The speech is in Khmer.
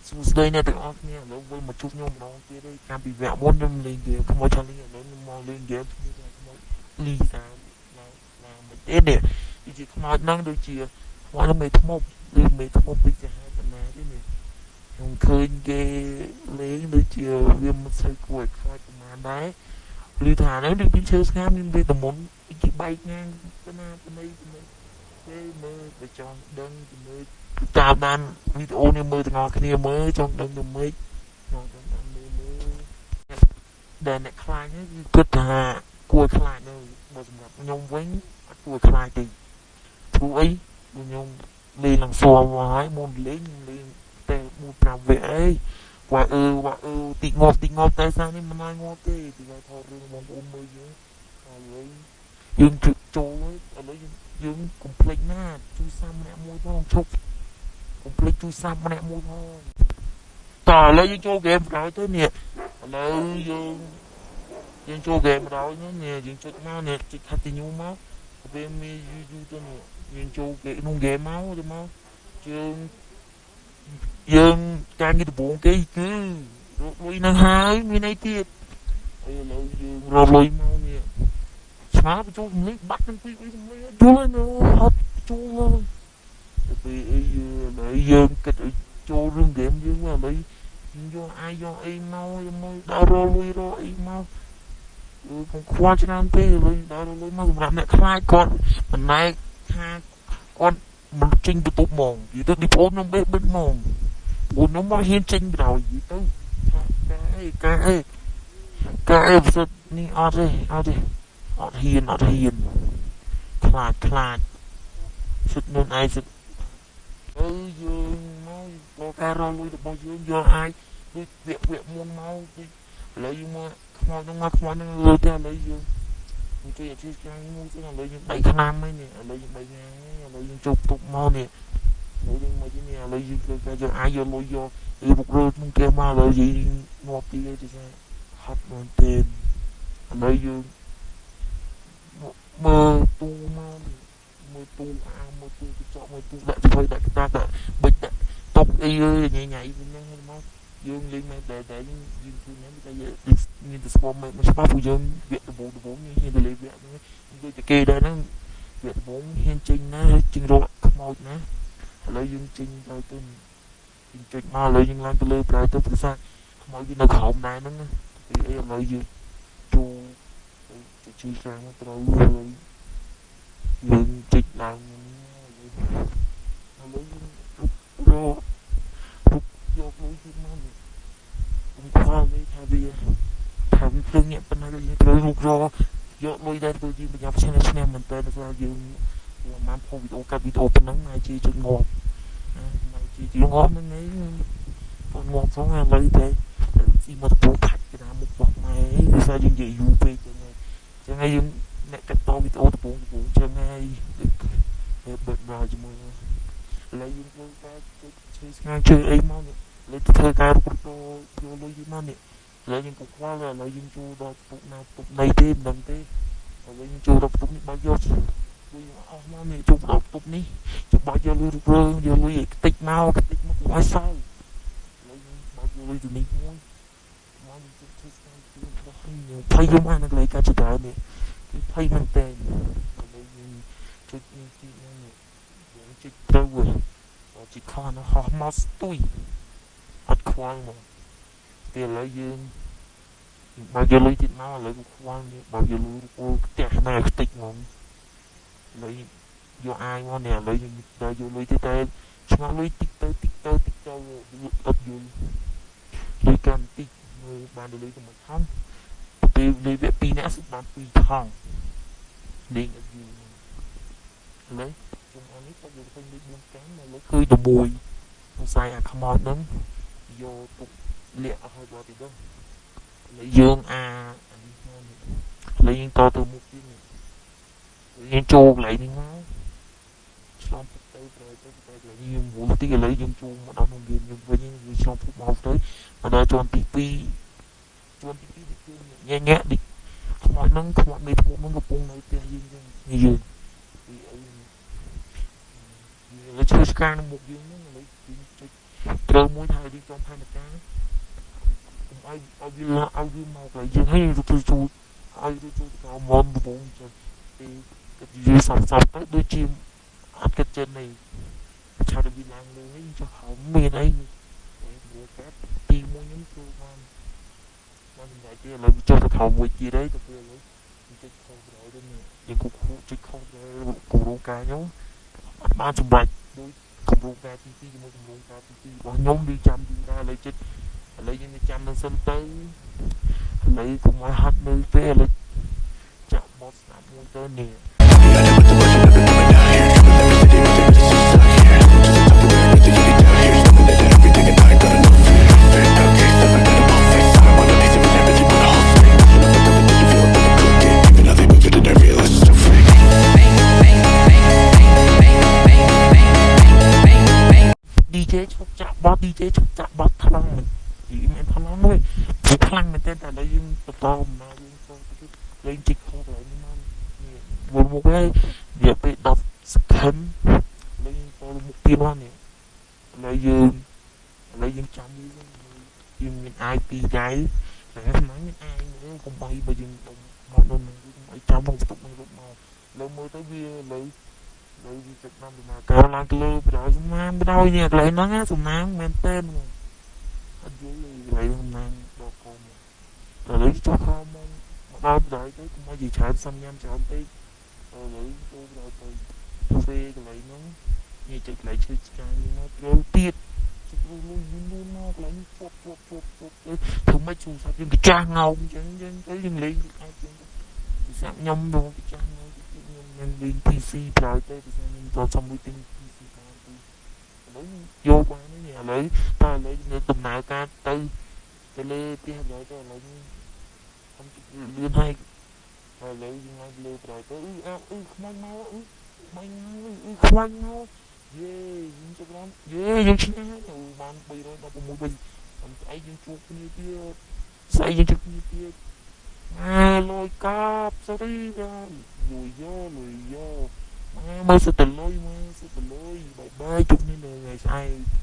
សួស្តីអ្នកទាំងអស់គ្នាឥឡូវវិលមកជួបខ្ញុំម្ដងទៀតហើយកាលពីវគ្គមុនខ្ញុំលេងហ្គេមខ្មោចឆាលីឥឡូវខ្ញុំមកលេងហ្គេមឈ្មោះថាខ្មោចលីសាឡើងឡើងមិនទេនេះដូចជាខ្មោចហ្នឹងដូចជាខ្មោចហ្នឹងមេធ្មប់ឬមេធ្មប់ពីសាហាវបណ្ណាទេនេះខ្ញុំឃើញគេលេងដូចជាវាមិនសូវគួរឲ្យខ្លាចប្រហែលដែរឬថាហ្នឹងដូចមានឈើស្ងាត់មានវាតំមុនគេបែកងាងបណ្ណាបណ្ណីបណ្ណីគេមើលបើចង់ដឹងទៅមើលតាមដានវីដេអូនេះមើលទាំងអស់គ្នាមើលចង់ដឹងទៅម៉េចចង់ដឹងតាមមើលមើលដែលអ្នកខ្លាចនេះគឺគិតថាគួរខ្លាចនៅបើសម្រាប់ខ្ញុំវិញអត់គួរខ្លាចទេព្រោះអីខ្ញុំលេងឡើងសល់មកហើយមុនលេងលេងតែ1 5វគ្គអីវ៉ាអឺវ៉ាអឺតិចងាប់តិចងាប់តែសារនេះមិនឲ្យងាប់ទេទីគេថតរឿងបងប្អូនមើលយើងហើយយើងចូលឥឡូវយើងកុំភ្លេចណាជួយសាំម្នាក់មួយផងឈប់កុំភ្លេចជួយសាំម្នាក់មួយផងតើឥឡូវយើងចូលហ្គេមក្រោយទៅនេះឥឡូវយើងចូលហ្គេមក្រោយនេះយើងចុចមកនេះចុច continue មកពេលមានយូរយូរទៅនេះយើងចូលគេក្នុងហ្គេមមកទៅមកយើងការងារដំបូងគេគឺរកលុយនឹងហើយមានអីទៀតឥឡូវយើងរកលុយមកនេះឆ្មាបញ្ចូលសម្លេងបាត់ទាំងពីរសម្លេងយល់ហើយនៅអត់ចូលហើយទៅពេលអីឥឡូវយើងគិតឲ្យចូលរឿងហ្គេមយើងមកឥឡូវយើងយកអាយយកអីមកមកដល់រលុយរអីមកគឺកុំខ្វល់ច្រើនពេកឥឡូវដល់រលុយមកសម្រាប់អ្នកខ្លាចគាត់មិនណែថាគាត់មិនចេញបន្ទប់ហ្មងនិយាយទៅនេះបងខ្ញុំបេះបិទហ្មងបងខ្ញុំមកហ៊ានចេញបណ្ដោយនិយាយទៅថាការអីការអីផ្សិតនេះអត់ទេអត់ទេអត់ហ៊ានអត់ហ៊ានខ្លាចខ្លាចសិតនួនឯងសិតអឺយើងមកការរលុយរបស់យើងយកអាចដូចវគ្គវគ្គមុនមកដូចឥឡូវយើងមកខ្មោចហ្នឹងមកខ្មោចហ្នឹងលើតែឥឡូវយើងជួយអាជីវកម្មមួយទៅឥឡូវយើងបីឆ្នាំហើយនេះឥឡូវយើងបីថ្ងៃឥឡូវយើងចូលផ្ទុកមកនេះឥឡូវយើងមកទីនេះឥឡូវយើងត្រូវការយកអាចយកលុយយកអីបុករើក្នុងគេមកឥឡូវយើងងាប់ទីទៅថាហត់មែនទេឥឡូវយើងមើលទូមកមើលទូអាមើលទូកញ្ចក់មើលទូដាក់ធ្វើដាក់កតាដាក់បិចដាក់តុកអីញ៉ៃញ៉ៃវិញហ្នឹងមកយើងលេងមែនតែតែយើងធ្វើហ្នឹងតែយើងមានតែស្គាល់មិនច្បាស់ព្រោះយើងវគ្គដំបូងដំបូងយើងហ៊ានទៅលេងវគ្គហ្នឹងដូចតែគេដែរហ្នឹងវគ្គដំបូងហ៊ានចេញណាចេញរកខ្មោចណាឥឡូវយើងចេញទៅទៅយើងចុចមកឥឡូវយើងឡើងទៅលើប្រែទៅប្រសាខ្មោចវានៅក្រោមដែរហ្នឹងពីអីឥឡូវយើងចូលទៅជួយខាងត្រូវហើយយើងចុចឡើងឥឡូវយើងរកយកលុយទៀតមកកុំខ្វល់ទេថាវាភ្លើងញាក់ប៉ុណ្ណាយើងត្រូវរករយកលុយដែរទៅយើងប្រញាប់ឈ្នះឈ្នះមែនតើថាយើងបានផុសវីដេអូកាត់វីដេអូប៉ុណ្ណឹងហើយជាចុចងាប់ហើយជាងាប់ហ្នឹងឯងបងងាប់ផងឥឡូវតែស៊ីមកទៅផាច់កណ្ដាលមុខរបស់ម៉ែគឺថាយើងនិយាយយូរពេកចឹងហើយចឹងហើយយើងអ្នកកាត់តវីដេអូដំបូងដំបូងចឹងហើយដូចបិទមកជាមួយឥឡូវយើងធ្វើការជឿស្ងាត់ជឿអីមកនេះឥឡូវធ្វើការរុករកយកលុយយូរមកនេះឥឡូវយើងកុំខ្វល់ឥឡូវយើងចូលដល់ផ្ទុកណាផ្ទុកណីទេមិនដឹងទេឥឡូវយើងចូលដល់ផ្ទុកនេះបើយកលុយអស់មកនេះចូលដល់ផ្ទុកនេះចូលបើយកលុយរុករយកលុយឲ្យខ្ទេចមកខ្ទេចមកកុំឲ្យសើឥឡូវយើងបើយកលុយទៅនេះមួយមកយើងជឿស្ងាត់ជឿរបស់ខ្ញុំភ័យខ្ញុំអានកន្លែងការចដើនេះគឺភ័យមែនតើឥឡូវយើងចុចនេះទីនេះយើងចុចទៅចុចខោនោះហោះមកស្ទួយអត់ខ្វល់មកពេលឥឡូវយើងបើយកលុយទៀតមកឥឡូវខ្វល់នេះបើយកលុយផ្ទះណាខ្ទេចហ្មងឥឡូវយកអាយមកនេះឥឡូវយើងដល់យកលុយទៅតែឆ្ងល់លុយតិចទៅតិចទៅតិចទៅអត់យល់លុយកាន់តិចមើលបានលុយទៅមួយថងពេលលុយវគ្គ2នាក់សុទ្ធបាន2ថងលេងអត់យល់ឥឡូវខ្ញុំអានេះបើយកទៅលេខ4កាំមកលើឃើញតែមួយសង្ស័យអាខ្មោចហ្នឹងយកទុកលាក់អស់ហើយបើទីដឹងឥឡូវយើងអានេះមកនេះឥឡូវយើងតទៅមុខទៀតនេះយើងចូលកន្លែងនេះមកឆ្លងពុកទៅទៅទៅទៅកន្លែងនេះយើងវល់តិចឥឡូវយើងចូលមកដល់ក្នុងហ្គេមយើងវិញវាឆ្លងពុកមកទៅមកដល់ជាន់ទី2ជាន់ទី2គឺញ៉ែញ៉ែដូចខ្មោចហ្នឹងខ្មោចមេធ្មប់ហ្នឹងកំពុងនៅផ្ទះយើងចឹងនេះយើងពីអីឥឡូវឈើឆ្កាងនៅមុខយើងហ្នឹងឥឡូវយើងចុច ត្រូវមួយថារៀបចំផែនការកុំឲ្យឲ្យវាឲ្យវាមកកន្លែងយើងហើយទៅជួយឲ្យទៅជួយទៅមុនដំបូងចឹងពេលគិតនិយាយសាប់សាប់ទៅដូចជាអត់គិតចិត្តនេះឆាតវាឡើងលើហើយចុះហៅមានអីព្រោះកាទីមួយខ្ញុំធ្វើបានបានសម្រាប់ទៀតឥឡូវចុះទៅខោមួយទៀតហើយទៅពេលឥឡូវចុចខុសក្រោយទៅនេះយើងគូចុចខុសទៅគម្រោងការខ្ញុំអត់បានសម្រេចដូចគម្រោងការទី2ជាមួយគម្រោងការទី2របស់ខ្ញុំវាចាំយូរដែរឥឡូវចិត្តឥឡូវយើងចាំនឹងសិនទៅឥឡូវកុំឲ្យហត់មើលពេលឥឡូវចាក់បត់ស្ដាប់មួយទៅនេះ DJ ឈប់ចាក់បត់ DJ ឈប់ចាក់បត់ខ្លាំងមែននិយាយមែនខ្លាំងមួយព្រោះខ្លាំងមែនទែនតែឥឡូវយើងបន្តដំណើរយើងចូលទៅលេងជីកខុសកន្លែងនេះមកនេះមុនមុខហើយរយៈពេល10 second លេងចូលមុខទៀតមកនេះឥឡូវយើងឥឡូវយើងចាំវាយើងមាន IP ដែរតែហ្នឹងមាន I មើលកុំបីបើយើងមកនៅនឹងកុំឲ្យចាំមកបន្ទប់នឹងរត់មកលើមើលទៅវាលើលើវាចិត្តតាមដំណើរការឡើងទៅលើបដ ாய் សំណាងបដ ாய் នេះកន្លែងហ្នឹងសំណាងមែនតើហ្មងអត់យល់ទេកន្លែងសំណាងដល់កុំតែលើចុះខោមកដល់បដ ாய் ទៅកុំឲ្យនិយាយច្រើនសំញ៉ាំច្រើនពេកឥឡូវចូលបដ ாய் ទៅពេលកន្លែងហ្នឹងនិយាយចុចកន្លែងឈើឆ្កាងនេះមកត្រូវទៀតជិះលុយលុយមកកន្លែងនេះជាប់ជាប់ជាប់ជាប់ទៅធ្វើម៉េចទូរស័ព្ទយើងកាចាស់ងោមអញ្ចឹងយើងទៅយើងលេងអាចយើងទូរស័ព្ទខ្ញុំមកកាចាស់ងោមខ្ញុំមិនលេង PC ក្រោយទៅពីខ្ញុំចូលសុំមួយទិញ PC បានទៅឥឡូវយកបាននេះឥឡូវតើឥឡូវនៅដំណើរការទៅទៅលើផ្ទះក្រោយទៅឥឡូវខ្ញុំលឿនហើយឥឡូវយើងឡើងលើក្រោយទៅអឺអឺខ្មាញ់មកអឺខ្មាញ់មកអឺខ្មាញ់មកយេយើងចាប់បានយេយើងឈ្នះបាន316វិញស្អែកយើងជួបគ្នាទៀតស្អែកយើងជួបគ្នាទៀតអាលុយកប់ sorry បាទលុយយោលុយយោមើលសិតតែលុយមើលសិតតែលុយបាយបាយជួបគ្នានៅថ្ងៃស្អែក។